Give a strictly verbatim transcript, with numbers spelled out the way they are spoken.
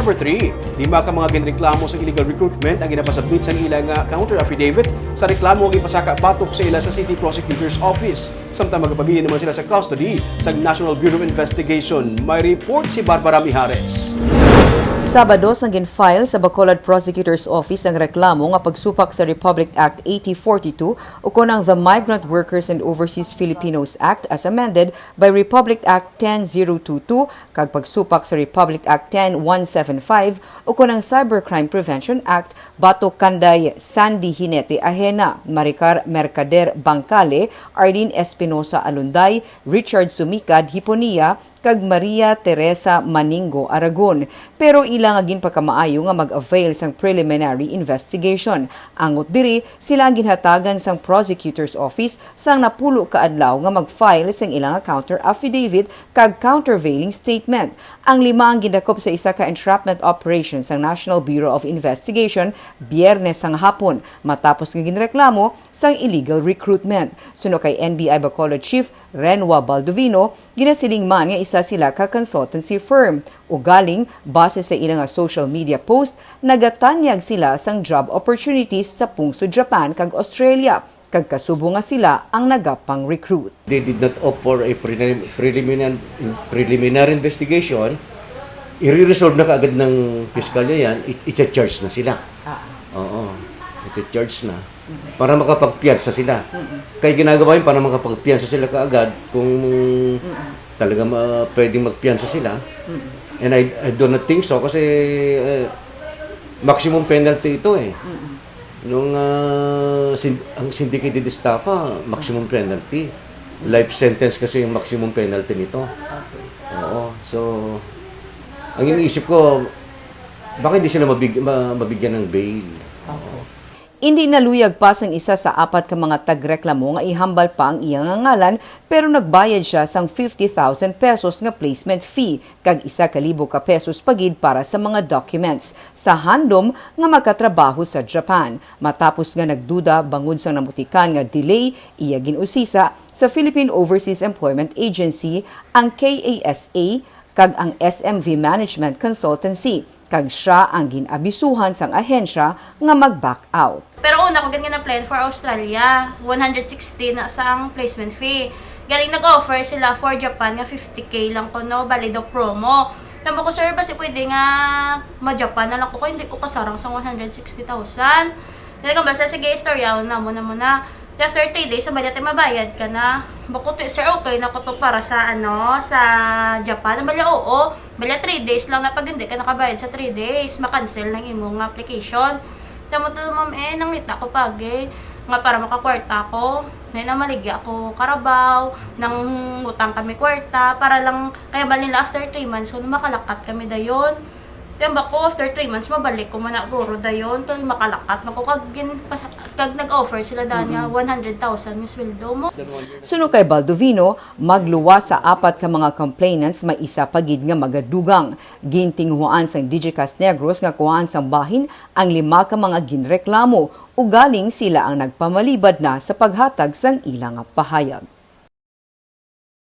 Number three, lima ka mga ginreklamo sa illegal recruitment ang ginapasubmit sang ila nga counter affidavit sa reklamo nga ipasaka batok sa ila sa City Prosecutor's Office, samtang magapabilin naman sila sa custody sa National Bureau of Investigation. May report si Barbara Mijares. Sabado sang gin-file sa Bacolod Prosecutor's Office ang reklamo nga pagsupak sa Republic Act eighty forty-two, ukon ang The Migrant Workers and Overseas Filipinos Act as amended by Republic Act ten zero two two kag pagsupak sa Republic Act ten one seven five, ukon ang Cybercrime Prevention Act, batok kanday Sandy Jinete Ajena, Maricar Mercader Bangkale, Arlene Espinosa Alunday, Richard Sumikad Hiponia, kag Maria Teresa Maningo Aragon. Pero ila nga ginpakamaayo nga mag-avail sang preliminary investigation. Angot diri, sila ang ginhatagan sang Prosecutor's Office sang napulo ka adlaw nga mag-file sang ila nga counter affidavit kag countervailing statement. Ang lima ang gindakop sa isa ka entrapment operation sang National Bureau of Investigation Biyernes sang hapon, matapos nga ginreklamo sang illegal recruitment. Suno kay N B I Bacolod Chief Renwa Baldovino, ginasiling man nga isa sila ka consultancy firm. Ugaling, base sa ila nga social media post, nagatanyag sila sang job opportunities sa pungsod Japan kag Australia, kag kasubo nga sila ang nagapang-recruit. They did not opt for a prelim- preliminary, preliminary investigation. I-resolve na kaagad ng piskalya yan, i- i-charge na sila. Oo, i-charge na. Para makapagpiyansa sila. Kaya ginagawa yun para makapagpiyansa sila kaagad kung talaga ma- pwedeng magpiyansa sila. And I, I do not think so kasi eh, maximum penalty ito eh. Nung ah, sin- ang syndicated estafa, maximum penalty. Life sentence kasi yung maximum penalty nito. Oo. So, ang iniisip ko, baka hindi sila mabig- ma- mabigyan ng bail. Indi naluyag pa sang isa sa apat ka mga tagreklamo nga ihambal pa ang iya nga ngalan, pero nagbayad sia sang fifty thousand pesos nga placement fee kag isa ka libo ka pesos pa gid para sa mga documents sa handom nga makatrabaho sa Japan. Matapos nga nagduda bangod sang namutikan nga delay, iya gin-usisa sa Philippine Overseas Employment Agency, ang K A S A, kag ang S M V Management Consultancy, kag sia ang gin-abisuhan sang ahensya nga mag-back out. Pero una ko gid nga na-apply for Australia, one hundred sixty na sa ang placement fee. Galing nag-offer sila for Japan nga fifty K lang kuno, bali daw promo. Tama ko, sir, basi pwede nga ma-Japan na lang ko, kay hindi ko kasarang sa one hundred sixty thousand. Dili ka basta, sige, istoryaon na mo na mo na. After three days, sabi natin, mabayad ka na. Bako to, sir, okay na ko to para sa, ano, sa Japan. Ang bala, oo. Bala, three days lang na pag hindi ka nakabayad sa three days, makancel ng imo nga application. Tamo to, ma'am, eh, nangita ko pagi nga para makakwarta ko. May namaligya ako karabaw, nang utang kami kwarta, para lang, kaya bali nila after three months, kung makalakat kami dayon. Kaya ba ko, after three months, mabalik ko man na guro dayon, kay makalakat na ko, kag, gin, kag nag-offer sila daan nga one hundred thousand nga sweldo mo. Suno kay Baldovino, magluwas sa apat ka mga complainants, may isa pa gid nga magadugang. Gintinguhaan sang Digicast Negros nga kuhaan sang bahin ang lima ka mga ginreklamo, ugaling sila ang nagpamalibad na sa paghatag sang ila nga pahayag.